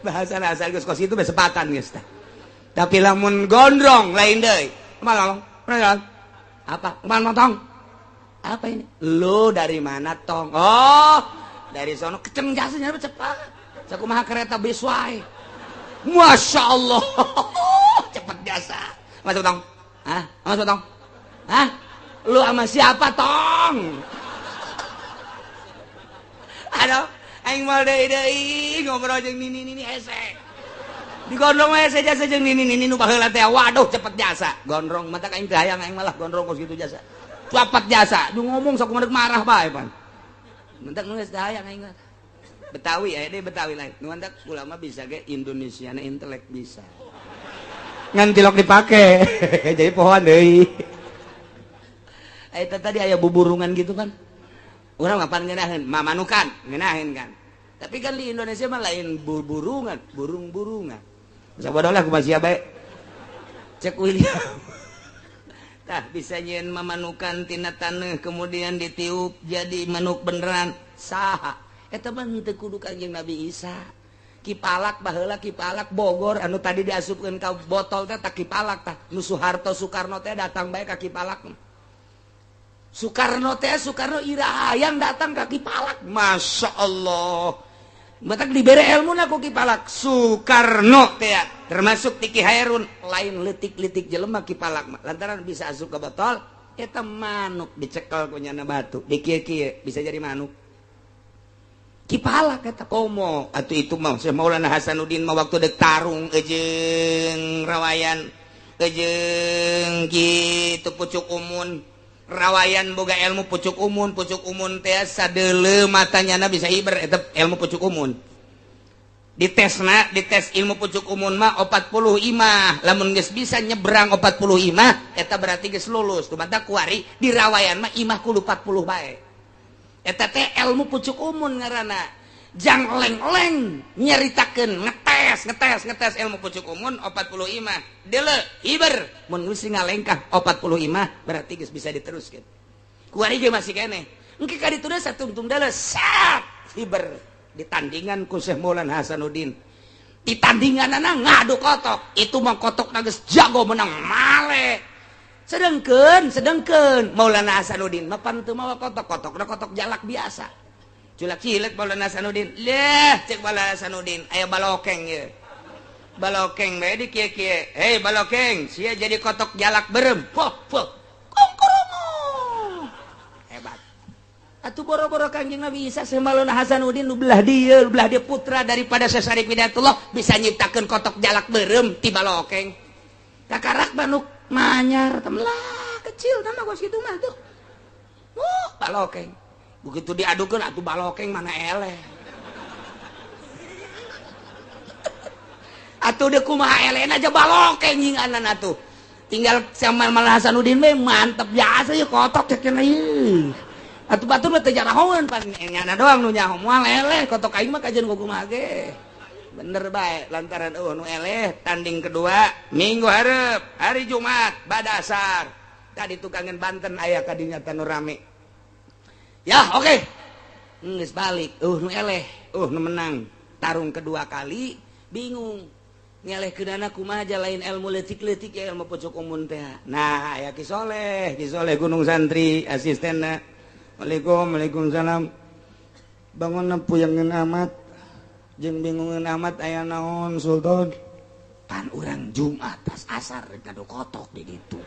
Bahasa asal geus kos itu sepatan geus tah. Tapi lamun gondrong lain deui. Kumaha ngomong? Apa? Kemana tong? Apa ini? Lu dari mana tong? Oh, dari sono keceng jasanya cepat. Sakumaha kereta bis wae. Masya Allah, cepet jasa. Masuk tong? Hah? Masuk tong? Hah? Lu sama siapa tong? Aduh, aing moal deui deui ngobrol jeung nini-nini hese. Digondrong wae hese jasa jeung nini-nini nu baheula teh. Waduh, cepet jasa. Gondrong mata aing teh hayang aing malah gondrong kos kitu jasa. Cepet jasa. Du ngomong sok kumaha marah bae pan. Mentak nu geus teh hayang aing mah. Betawi aya deui Betawi lain. Nu mantak ulama bisa ge Indonesia na intelek bisa. Ngan tilok dipake. Jadi pohoan deui. Eta tadi aya buburungan gitu kan. Urang mah pan ngeunaheun, mamanukan, ngeunaheun kan. Tapi kan di Indonesia mah lain burungan, burung-burungan. Bisa bodoh lah kumaha sia bae. Cek William. Tah bisa nyieun mamanukan tina taneuh kemudian ditiup jadi manuk beneran. Saha? Eta mah henteu kudu Kangjeng Nabi Isa. Kipalak baheula Kipalak Bogor anu tadi diasupkeun ka botol teh tak Kipalak tah. Nu Soeharto Soekarno teh datang bae ka Kipalak. Soekarno teh Soekarno ira hayang datang ka Kipalak. Masya Allah. Matak dibere ilmu na ku Kipalak. Soekarno teh termasuk Tiki Hairun lain leutik-leutik jelema Kipalak mah. Lantaran bisa asup ke botol eta manuk dicekel ku nyana batu dikieu-kieu bisa jadi manuk. Kipalak eta komo atuh itu mah Syekh Maulana Hasanuddin mah waktu dek tarung jeung rawayan jeung kitu pucuk umun. Rawayan boga ilmu pucuk umun teh sadeuleu matanya bisa hiber eta ilmu pucuk umun. Ditesna, dites ilmu pucuk umun mah 40 imah. Lamun geus bisa nyebrang 40 imah eta berarti geus lulus. Tumatak kuari di rawayan mah imah kudu 40 bae. Eta teh ilmu pucuk umun ngaranna. Jang leng-leng nyaritakeun ngetes ilmu pucuk umun 40 imah. Deuleu hiber mun geus ngalengkah 40 imah berarti geus bisa diteruskeun. Kuari ge masih keneh. Engke ka ditu satungtung deuleu sat hiber ditandingan ku Syekh Maulana Hasanuddin. Ditandinganana ngadu kotok. Itu mah kotok geus jago menang male. Sedengkeun Maulana Hasanuddin mah pan teu mawa kotok, kotokna kotok jalak biasa. Culak cilek Maulana Hasanuddin. Leh cek Maulana Hasanuddin aya balokeng ye. Balokeng bae di kieu-kieu. Hei balokeng, sia jadi kotok jalak berem. Poh poh. Kongkorongo. Hebat. Atuh boro-boro Kangjeng Nabi Isa Syekh Maulana Hasanuddin nu belah dieu putra daripada Syekh Syarif Hidayatullah bisa nyiptakeun kotok jalak berem ti balokeng. Kakarak manuk manyar temelah kecil nama gua kitu mah tuh. Balokeng. Begitu diadukeun atuh balokeng mana eleh. Atuh deuk kumaha elehna aja balokeng nyinganan atuh. Tinggal sama Maulana Hasanuddin we mantep biasa ye kotok cek cenah ieu. Atuh batur mah teu jarahoeun pan nyana doang nu nyaho moal eleh kotok aing mah kajeun kumaha ge. Bener bae lantaran eueuh nu eleh tanding kedua minggu hareup hari Jumat bada asar. Tadi tukangan Banten aya kadinya tanu rame. Ya, oke. Okay. Geus balik eueuh nu eleh, eueuh nu menang. Tarung kedua kali bingung. Ngeleh keunana kumaha aja lain ilmu leutik-leutik ya ilmu pojok umun teh. Nah, aya Ki Soleh, Ki Soleh Gunung Santri asistenna. Waalaikum, waalaikumsalam. Bangun puyangeun amat jeung bingungeun amat aya naon Sultan. Pan urang Jumat tas asar rek ngadu kotok di ditu.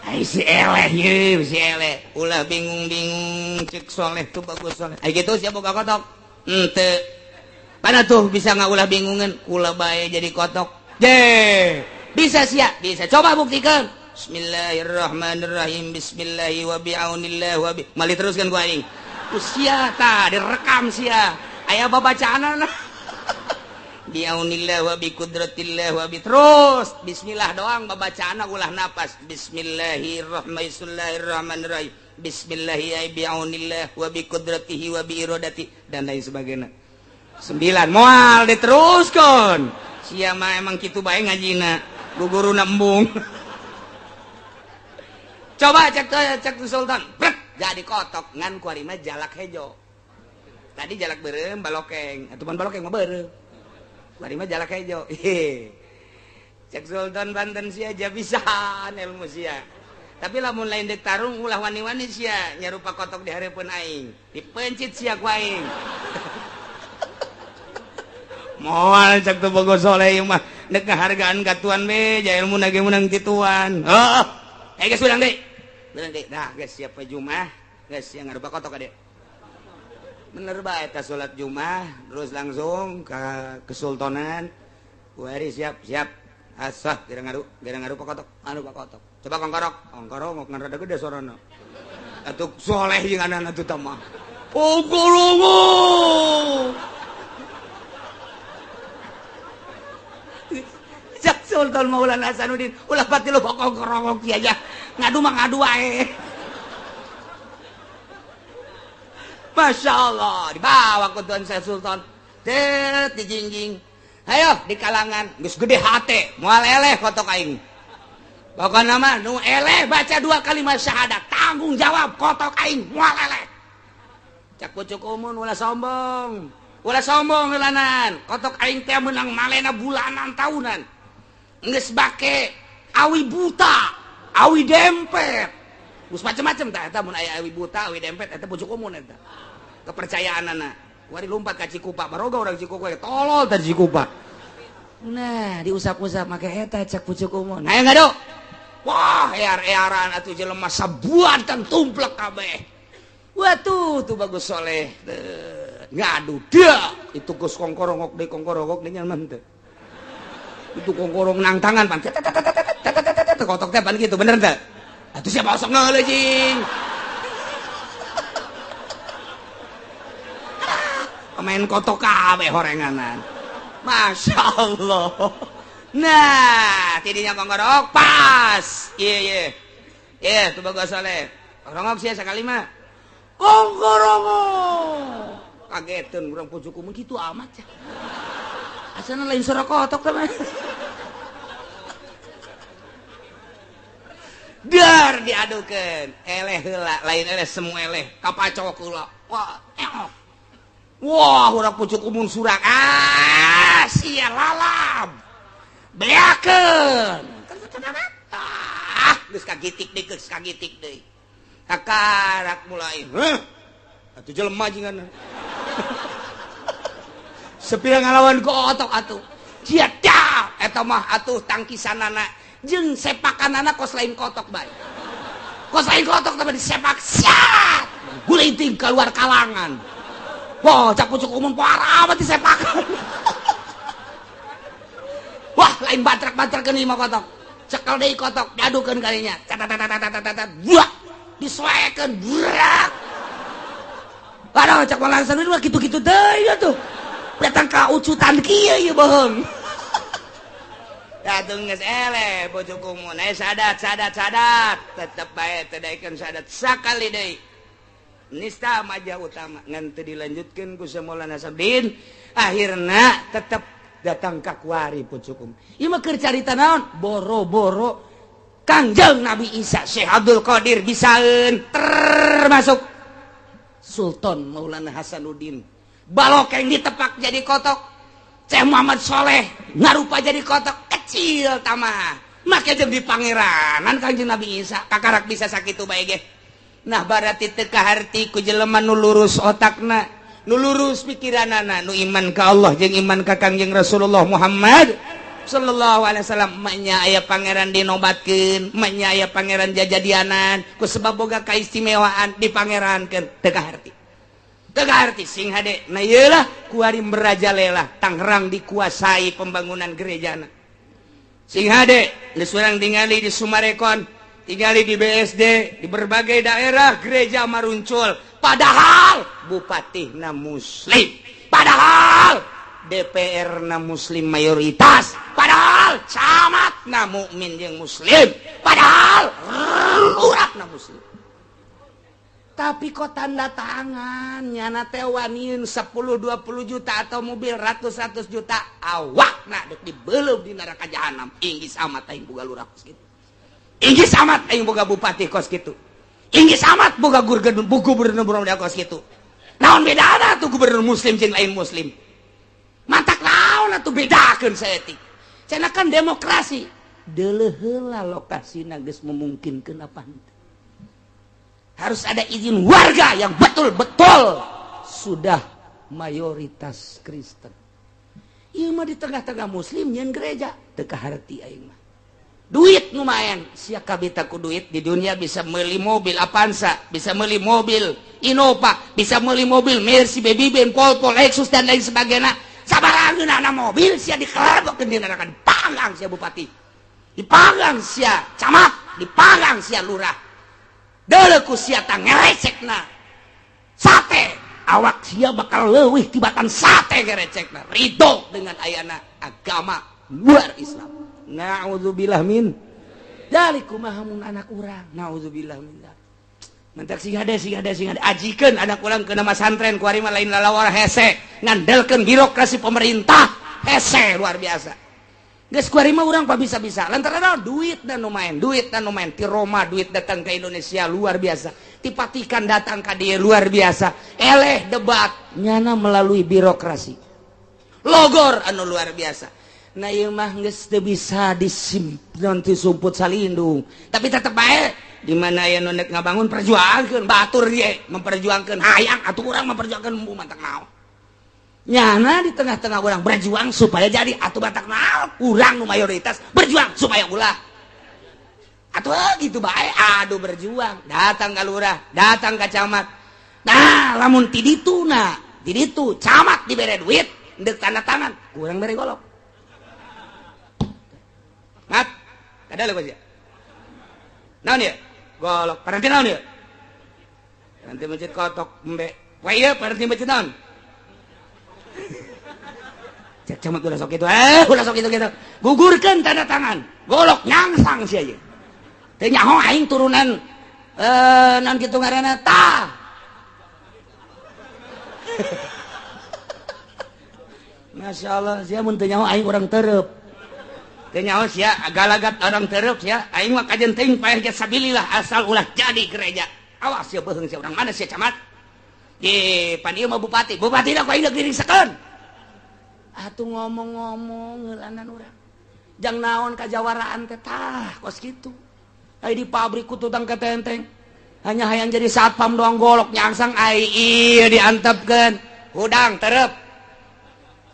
Ai si eleh ye, si eleh. Ulah bingung-bingung cek Soleh tuh bagus Soleh. Ai kitu sia boga kotok. Henteu. Mana tuh bisa nggak ulah bingungan kula bae jadi kotok. Je, bisa sia, bisa. Coba buktikan. Bismillahirrahmanirrahim. Bismillahi wa bi'aunillah wa bi. Mali teruskan ku aing. Usia ta direkam sia. Aya babacaanana. Bi'aunillah wa bi qudratillah wa bi terus. Bismillah doang babacaanna ulah napas. Bismillahirrahmanirrahim. Bismillahi bi'aunillah wa bi qudratihi wa bi iradati dan lain sebagainya. 9 moal diteruskan. Sia mah emang kitu bae ngajina. Guguruna embung. Coba cek cek Sultan. Brek, jadi kotok ngan kuari mah jalak hejo. Tadi jalak beureum balokeng, atuh pan balokeng mah beureum. Kuari mah jalak hejo. Cek Sultan Banten sia aja bisaan ilmu sia. Tapi lamun lain dek tarung ulah wani-wani sia nyarupa kotok di hareupeun aing. Dipencit sia ku aing. Moal cek tuh bogo soleh mah dek ngahargaan ka tuan be ja ilmu nage menang ti tuan. Oh, eh geus ulang deui. Ulang deui. Nah, geus siap we Jumat, geus sia ngarupa kotok ka dieu. Bener bae eta salat Jumat terus langsung ka kesultanan. Kuari siap, siap. Asah geura ngaru kotok, anu kotok. Coba kongkorok, kongkorok ngan rada gede sorana. Atuh soleh jeung anak atuh tah mah. Kongkorong. Cak Sultan Maulana Hasanuddin ulah pati lu kongkorong kieu aja. Ngadu mah ngadu wae. Masya Allah, dibawa ke Tuan Syekh Sultan. Tet dijingjing. Ayo di kalangan geus gede hate, moal eleh kotok aing. Pokona mah nu eleh baca 2 kalimat syahadat, tanggung jawab kotok aing moal eleh. Cak pucuk umun ulah sombong. Ulah sombong heulanan. Kotok aing teh meunang malena bulanan tahunan. Geus bake awi buta, awi dempet. Geus macem-macem tah eta mun aya awi buta, awi dempet eta pucuk umun eta. Kepercayaanana. Wari lompat ka Cikupa, baroga urang Cikupa tolol tadi Cikupa. Nah, diusap-usap make eta cak pucuk umun. Ayo ngadu. Wah, ear-earan atuh jelema sabuatan tumplek kabeh. Watuh, tuh bagus soleh. Ngadu dia itu geus kongkorongok deui kongkorongok deui nyaman teu. Itu kongkorong nang tangan pan. Kotok teh pan gitu bener teu? Atuh siapa osok ngeuleuh jing. Pemain kotok kabeh horenganan. Masya Allah. Nah, tidinya kongkorok pas. Iya iya. Iya, tuh bagus soleh. Rongok sia sakali mah. Kongkorongok. Kageteun urang pucuk umum kitu amat ya. Asana lain suara kotok teh mah. Dar diadukeun. Eleh heula, lain eleh semua eleh. Kapacok heula. Wah, eok. Wah, urang pucuk umun surak. Ah, sia lalab. Beakeun. Ah, geus kagitik deui, geus kagitik deui. Kakarak mulai. Heuh. Atuh jelema jingana. Sepira ngalawan kotok atuh. Sia dah eta mah atuh tangkisanana jeung sepakanana kos lain kotok bae. Kos lain kotok tapi disepak siat. Gulinting keluar kalangan. Wah, cak pucuk umum parah amat disepakan. Wah, lain batrak-batrakeun ieu mah kotok. Cekel deui kotok, diadukeun kalinya. Tat buah. Disoekeun, burak. Aduh, cak Maulana Hasanuddin mah kitu-kitu deui atuh. Datang ka ucutan kieu ieu bohong. Atuh geus eleh pucuk umun. Sadat sadat sadat, tetep bae teu daekeun sadat sakali deui. Nista majah utama ngan teu dilanjutkeun ku Maulana Sabdin akhirna tetep datang ka kuari pucukum. Ieu mah keur carita naon? Boro-boro Kangjeng Nabi Isa Syekh Abdul Qadir bisaeun termasuk Sultan Maulana Hasanuddin. Balokeng ditepak jadi kotok. Syekh Muhammad Soleh ngarupa jadi kotok kecil tamah. Make jeung di pangeranan Kangjeng Nabi Isa kakarak bisa sakitu bae ge. Nah berarti teu kaharti ku jelema nu lurus otakna, nu lurus pikiranana, nu iman ka Allah jeung iman ka Kangjeng Rasulullah Muhammad sallallahu alaihi wasallam. Manya aya pangeran dinobatkeun, manya aya pangeran jajadianan ku sebab boga kaistimewaan dipangerankeun teu kaharti. Teu kaharti sing hade. Nah ieu lah kuari merajalela Tangerang dikuasai pembangunan gerejana. Sing hade geus urang tingali di Sumarekon, tingali di BSD, di berbagai daerah gereja maruncul, padahal bupati na muslim, padahal DPR na muslim mayoritas, padahal camat na mukmin yang muslim, padahal lurah na muslim. Tapi kok tanda tangan nyana teh waniun 10-20 juta atau mobil ratus-ratus juta awakna dek dibelum di neraka jahanam. Inggis amat aing boga lurah kos kitu. Inggis amat aing boga bupati kos kitu. Inggis amat boga gubernur kos kitu. Naon bedana tuh gubernur muslim jeung lain muslim? Matak naon atuh bedakeun saeutik. Cenah kan demokrasi. Deuleuh heula lokasina geus memungkinkeun apa henteu. Harus ada izin warga yang betul-betul sudah mayoritas Kristen. Ieu mah di tengah-tengah muslim nyeun gereja teu kaharti aing mah. Duit lumayan, sia kabita ku duit di dunia bisa beli mobil Avanza, bisa beli mobil Innova, bisa beli mobil Mercy, Baby Benz, Volvo, Lexus dan lain sebagainya. Sabaraha mobil sia dikelebokkeun di neraka, dipanggang sia bupati, dipanggang sia camat, dipanggang sia lurah. Deuleu ku sia tah ngerecekna sate, awak sia bakal leuwih tibatan sate ngerecekna. Ridho dengan ayana agama luar Islam. Na'udzubillah min dzalik. Kumaha mun anak urang? Na'udzubillah min dzalik. Mentak sing hade sing hade sing hade ajikeun anak urang ke nama santren kuari mah lain lalawar hese ngandelkeun birokrasi pemerintah hese luar biasa. Geus kuari mah urang bisa-bisa lantaran duit dan lumayan, duit dan lumayan ti Roma duit datang ke Indonesia luar biasa, ti Vatikan datang ka dieu luar biasa, eleh debat nyana melalui birokrasi logor anu luar biasa. Nah ieu mah geus teu bisa disimpan ti sumput salindung, tapi tetep bae di mana aya nu nek ngabangun perjuangkeun batur ye memperjuangkeun hayang atuh urang memperjuangkeun embung matak naon nyana di tengah-tengah orang berjuang supaya jadi atuh batak naon urang nu mayoritas berjuang supaya ulah atuh gitu bae. Aduh berjuang datang ka lurah, datang ka camat. Nah lamun ti ditu, nah ti ditu camat dibere duit ndek tanda tangan kurang bere golok. Mat, kada leuh sia. Naon ieu? Golok. Paranti naon ieu? Paranti masjid kotok embe. Wah ieu paranti masjid naon? Cek camat ulah sok itu. Ulah sok itu gitu. Gugurkeun tanda tangan. Golok nyangsang sia ieu. Teu nyaho aing turunan naon kitu ngaranna tah. Masya Allah sia mun teu nyaho aing urang tereup. Teu nyaho sia galagat orang tereup sia aing mah kajen teuing paeh ge sabilillah asal ulah jadi gereja. Awas sia beuheung sia urang mana sia camat. Ye pan ieu mah bupati, bupati da ku aing deuk diringsekeun. Atuh ngomong-ngomong heulanan urang. Jang naon kajawaraan teh tah kos kitu. Ai di pabrik ku tutang ketenteng. Hanya hayang jadi satpam doang golok nyangsang ai ieu diantepkeun. Hudang tereup.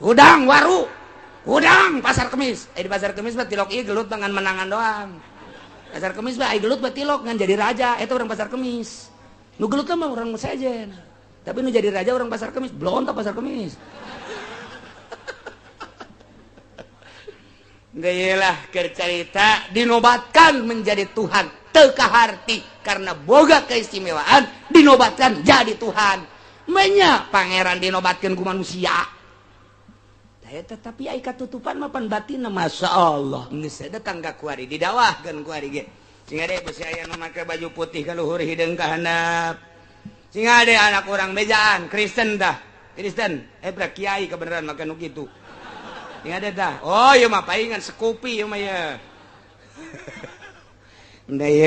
Hudang waru. Hudang pasar kemis. Di pasar kemis mah tilok ieu gelut dengan menangan doang. Pasar kemis mah ai gelut mah tilok ngan jadi raja eta orang pasar kemis. Nu gelut mah orang sejen. Tapi nu jadi raja orang pasar kemis, blontok pasar kemis. Geulah keur carita dinobatkan menjadi Tuhan teu kaharti karena boga keistimewaan dinobatkan jadi Tuhan. Menya pangeran dinobatkan ku manusia. Tetapi ai katutupan mah pan batinna Masya Allah. Geus datang ka kuari didawahkeun kuari ge. Sing ade besi aya nu make baju putih ka luhur hideung ka handap. Sing ada anak orang bejaan Kristen dah, Kristen, eh, kiai kebenaran makan gitu. Sing ada dah. Oh, iya mah palingan sekupi ieu mah ya.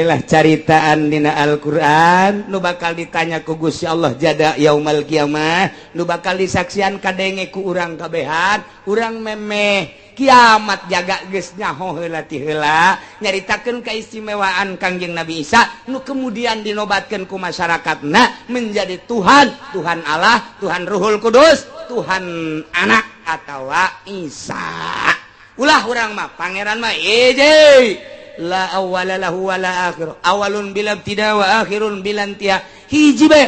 Lah, caritaan dina Al-Quran nu bakal ditanya ku Gusti Allah jada yaumal kiamah, nu bakal disaksian kadenge ku urang kabehan. Urang memeh kiamat jaga geus nyaho heula ti heula nyaritakeun keistimewaan Kangjeng Nabi Isa nu kemudian dinobatkeun ku masyarakatna menjadi Tuhan, Tuhan Allah, Tuhan Ruhul Kudus, Tuhan Anak atawa Isa. Ulah, urang mah pangeran mah hiji, la awwala lahu wala akhir, awalun bila ibtida wa akhirun bila intiha, hiji bae,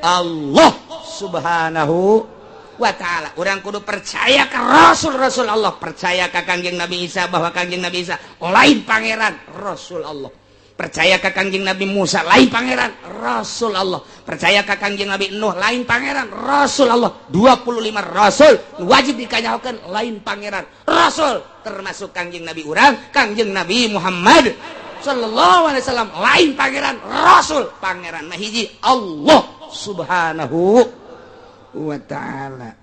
Allah Subhanahu wa Ta'ala. Urang kudu percaya ke Rasul Rasul Allah, percaya ke Kangjeng Nabi Isa bahwa Kangjeng Nabi Isa lain pangeran, Rasul Allah. Percaya ke Kangjeng Nabi Musa, lain pangeran, Rasul Allah. Percaya ke Kangjeng Nabi Nuh, lain pangeran, Rasul Allah. 25 Rasul wajib dikanyahokeun lain pangeran, Rasul, termasuk Kangjeng Nabi urang, Kangjeng Nabi Muhammad sallallahu alaihi wasallam lain pangeran, Rasul. Pangeran mah hiji, Allah Subhanahu wa Ta'ala.